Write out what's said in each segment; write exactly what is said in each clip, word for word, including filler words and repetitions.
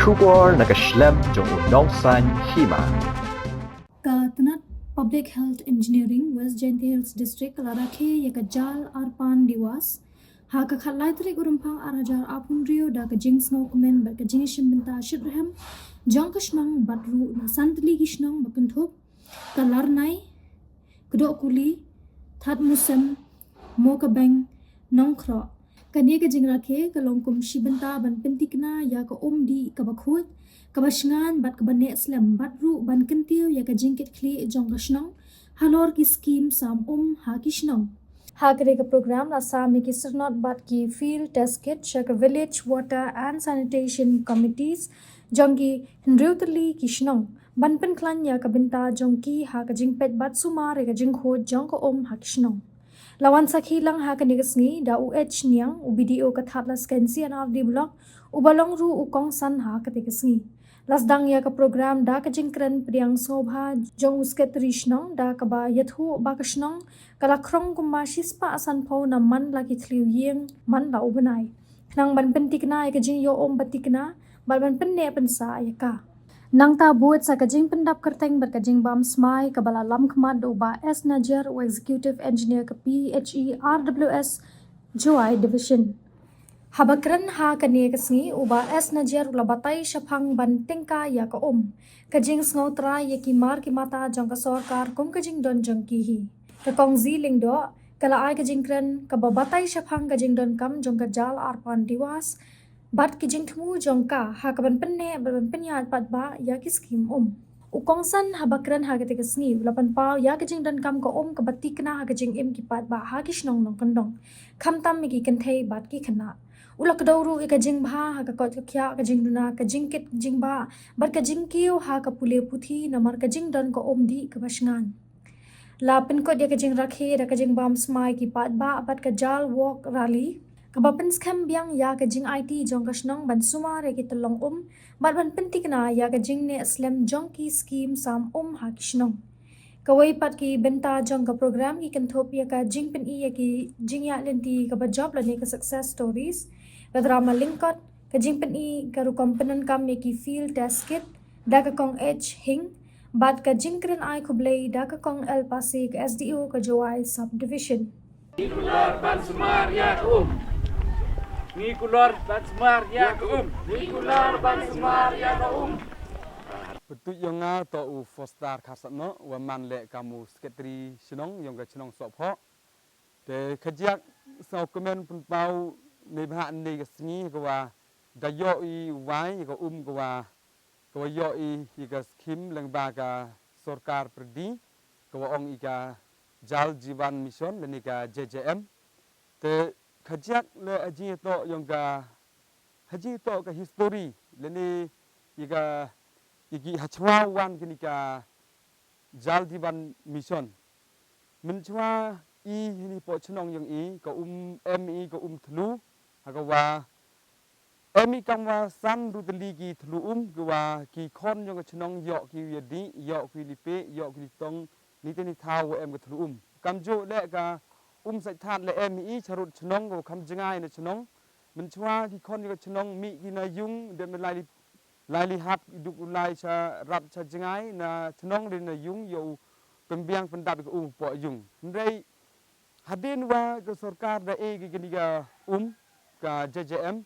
Khubor na ka shlem jong u nongsaiñ hima. Ka tnat Public Health Engineering West Jaintia Hills District ka la rakhe ïa ka Jal Arpan Diwas ha ka khatlai tarik u Rymphang ar hajar arphew hynriew da ka jingsngewkmen bad ka jingïashim bynta shitrhem jong ka shnong bad ruh na san tylli ki shnong ba kynthup ka Larnai, Kdohkuli, Thadmusem, Mokabeng, Nongkhroh. Kane ka jingrakhe ka long kum shi bynta ban pyntikna ïa ka um dih kaba khuid, kaba shngaiñ bad kaba neh slem bad ruh ban kyntiew ïa ka jingkitkhlieh jong ka shnong halor ki skim sam um ha ki shnong. Ha kane ka program la sam ïa ki syrnod bad ki field test kit sha ka Village Water and Sanitation Committees jong ki hynriew tylli ki shnong ban pynkhlaiñ ïa ka bynta jong ki ha ka jingpeit bad sumar ïa ka jingkhuid jong ka um ha ki shnong. La wan sakhi lang ha kane ka sngi da u H Niang, u B D O ka Thadlaskein C and R D Block, uba long ruh u kongsan ha kane ka sngi. La sdang ïa ka program da ka jingkren pdiang sngewbha jong u Secretary Shnong da kaba ïathuh ba ka shnong ka la khrong kumba shispah sanphew na man la ki thliew ïing man la u bnai, khnang ban pyntikna ïa ka jingïoh um ba tikna bad ban pynneh pynsah ïa ka. Nangta bud sa ka jingpyndap kyrteng bad ka jingbam smai kaba la lam khmat da u Bah S Najiar, u Executive Engineer ka P H E R W S Jowai Division. Haba kren ha kane ka sngi, u Bah S Najiar u la batai shaphang ban tyngkai ïa ka um, ka jingsngew trai ïa ki mar ki mata jong ka sorkar kum ka jingdon jong ki hi. Ka Kong Zi Lyngdoh ka la ai ka jingkren kaba batai shaphang ka jingdonkam jong ka Jal Arpan Diwas bad ki jingthmu jong ka ha kaban pynneh bad ban pynïaid paidbah ïa ki skim um. U kongsan haba kren ha kata ka sngi u la pynpaw ïa ka jingdonkam ka um kaba tikna ha ka jingim ki paidbah ha ki shnong nongkyndong, khamtam ïa ki kynthei bad ki khynnah. U la kdew ruh ïa ka jingbha ha ka koit ka khiah, ka jingduna, ka jingkit jingbah bad ka jingkiew ha ka pule puthi namar ka jingdon ka um dih kaba shngaiñ. La pynkut ïa ka jingrakhe da ka jingbam smai ki paidbah bad ka Jal Walk Rally kaba pynskhem biang ïa ka jingaiti jong ka shnong ban sumar ïa ki tyllong um bad ban pyntikna ïa ka jingneh slem jong ki skim sam um ha ki shnong. Kawei pat ki bynta jong ka program ki kynthup ïa ka jingpyni ïa ki jingïaid lynti kaba jop lane ka success stories, ka drama lyngkot, ka jingpyni ka rukom pyndonkam ïa ki field test kit da ka Kong H Hing bad ka jingkren ai khublei da ka Kong L Pasi, ka S D O ka Jowai Subdivision. Ngi kular ban sumar ïa ka um. Ngi kular ban sumar ïa ka um. Ngi kular ban sumar ïa ka um. Pyntuit ïa nga to u Foster Kharsatno, wa man leh kam u secretary shnong yong ka shnong Sohphoh. Te khajiak sngewkmen pynpaw ne bha ne ka sngi ka wa da ïoh i wai ka um ka wa ka wa ïoh i ka skim leng ba ka sorkar pyrdi ka wa ong i ka Jal Jeevan Mission lane ka J J M. Te khajiak le ha jingïatoh yong ka ha jingïatoh ka history lane i ka i ki hachwa wan kini ka Jal Jeevan Mission. Mynchwa i hini poh chnong yong i ka um em i ka um thlu ha ka wa em i kam wa san ruh tylli ki thlu um ki wa ki khon yong ka chnong ïoh ki ïa di ïoh ki li pe ïoh ki li tong ni te ni thaw wa em ka thlu um. Kam ju le ka um sait that le em i charut chnong ka wa kham jngai na chnong. Mynchwa ki khon yong ka chnong mi ki na yung de me lai li lai li hap i duk u lai cha rap cha jngai na chnong ri na yung ïa u pynbiang pyndap ka um poh yung. Hynrei hadien wa ka sorkar da e ki kini ka um ka J J M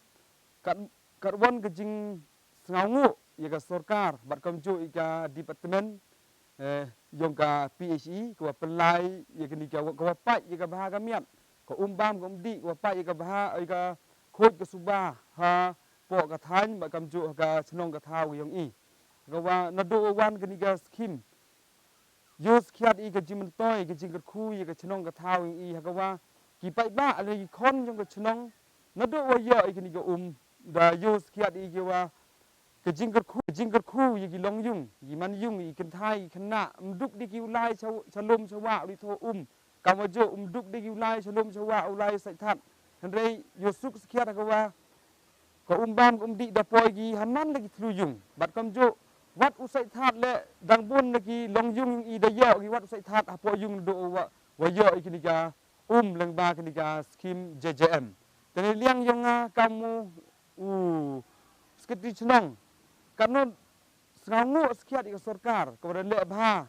kat kat wan ka jingsngawnguh ïa ka sorkar bad kam ju ïa ka department eh yong ka P H E ka wa pynlai ïa kini ka wa ka wa pait ïa ka bha ka miat ka um bam ka um di ka wa pait ïa ka bha ïa ka khuid ka suba ha poh ka thaiñ bad kam ju ha ka chnong ka thaw yong i. Ka wa naduh wan kani ka skim ïoh skhiat i ka jingmyntoi ka jingkyrkhu ïa ka chnong ka thaw yong i ha ka wa ki paidbah lane ki khon yong ka chnong naduh wa ïoh i kani ka um da ïoh skhiat i ka wa ka jingkyrkhu ka jingkyrkhu ïa ki long yung ïa ki man yung ïa ki kynthai ïa ki khynnah ym duk di ki u lai cha cha lum cha wah u li tho um. Kam wa ju um duk di ki u lai cha lum cha wah u lai sait that. Hynrei ïoh suk skhiat ha ka wa ka um bam ka um dih da poi ki ha man la ki thlu yung bad kam ju wat u sait that le dang bun la ki long yung i da ïoh ki wat u sait that ha poi yung naduh wa wa ïoh i kini ka um leng ba kini ka skim J J M. Te ne liang yong nga kam u u secretary chnong Katno sngewnguh skhiat ïa ka sorkar kaba da leh bha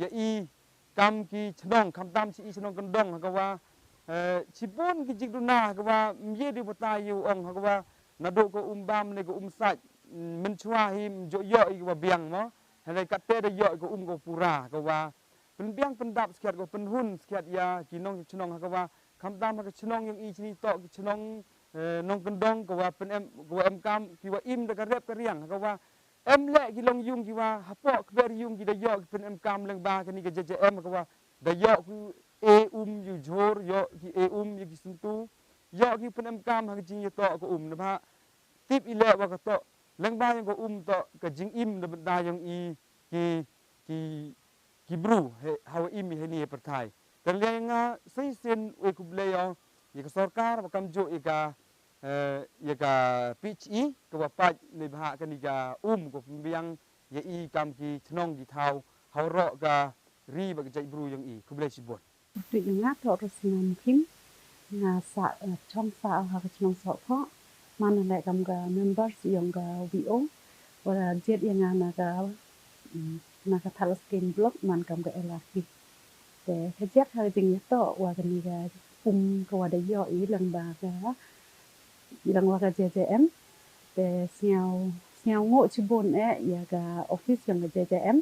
ïa i kam ki chnong, khamtam shi i chnong kyndong, ha kaba, eh, shibun ki jingduna ha kaba ym ïoh di bata ïa u ong, ha kaba naduh ka um bam ne ka um sait, mm, mynshuwa hi ym ju ïoh ïa kaba biang mo. Hynrei katte da ïoh ïa ka um kaba pura, kaba pynbiang pyndap skhiat, kaba pynhun skhiat ïa ki nongchnong, ha kaba khamtam ha ka chnong ïong i shini toh ki chnong, eh, nongkyndong, kaba pynem, kaba em kam, kiba im da ka rep ka riang, ha kaba em leh ki long ïung kiba hapoh kper ïung ki da ïoh ki pynem kam lyngba kani ka J J M, ha kaba da ïoh ki e um ïa u jhur, ïoh ki e um ïa ki syntu, ïoh ki pynem kam ha ka jingïatoh ka um. Naba tip i leh wa ka toh lyngba ïong ka um toh ka jingim da bynta ïong i ki, ki, ki bru ha, hawa im i hani ha pyrthai. Te leh nga shisien u ai khublei ïa ka sorkar wa kamjooh ïa ka, eh, ïa ka P H E kaba pait neibhah kani ka um, ka pynbiang ïa i kam ki chnong ki thaw hawaroh ka ri bad ka jaitbru ïong i. Khublei shibun. Tuid ïa nga toh Rosina Mukhim. Nga sah, eh, chong sah ha ka chnong Sohkhoh. Man nga leh kam ka members ïong ka V O. Wa jied ïa nga na ka, mm, na ka Thadlaskein Block man kam ka L R P. Te ka jied ha ka jingïatoh wa kani ka um ka wa da ïoh i lyngba ka, lyngba ka J J M. Te sngew, sngewnguh shibun eh ïa ka office ïong ka J J M,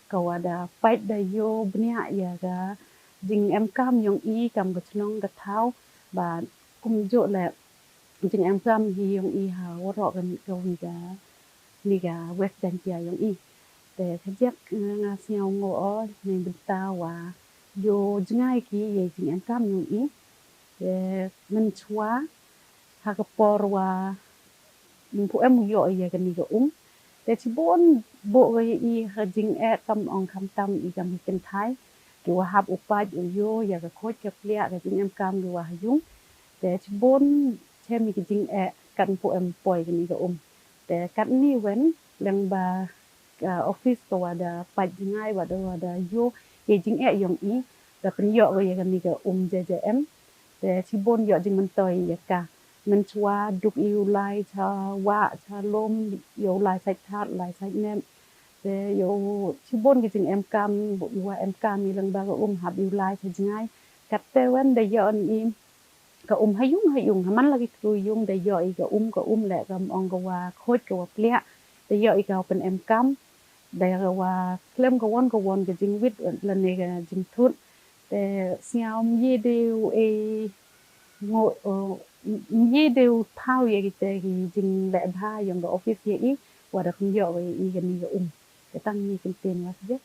ka wa da pait da ïoh bniah ïa ka jingem kam ïong i kam ka chnong ka thaw, bad kumjuh leh jingem kam hi ïong i hawaroh ka, ka wi ka, ni ka West Jaintia ïong i. Te ka jied, eh, nga sngewnguh o, na bynta wa ïoh jngai ki ïa jingem kam ïong i. Te mynshuwa ha ka por wa ym pu em ïoh ïa kani ka um. Te shibun buh ka ïa i ha jingeh kam ong khamtam i kam hi kynthai. Ki wa hap u pait u ïoh ïa ka khuid ka pliah ka jingem kam ki wa ha ïung. Te shibun chem i ka jingeh kat ym pu em poi kani ka um. Te katni wen lyngba ka office ka wa da pait jngai wa da, wa da ïoh ïa jingeh ïong i da pynïoh ka ïa kani ka um J J M. Te shibun ïoh jingmyntoi ïa ka. Mynshuwa duk ïa u lai cha wah cha lum, ïa u lai sait thad, lai sait nep. Te ïa u shibun ki jingem kam, ïa u wa em kam ïa lyngba ka um hap ïa u lai cha jngai. Katte wen da ïoh ni i ka um ha ïung ha ïung, ha man la ki kru ïung da ïoh i ka um, ka um leh kam ong ka wa khuid ka wa pliah, da ïoh i ka wa pynem kam, da ka wa khlem ka won ka won ka jingwit lane ka jingthut. Te sngew ym ye de u e ngo, eh, ym ye de u thaw ïa kite ki jingleh bha ïong ka office ïa i, wa da pynïoh ïa i kani ka um. Te tang ni kyntien wa sbet.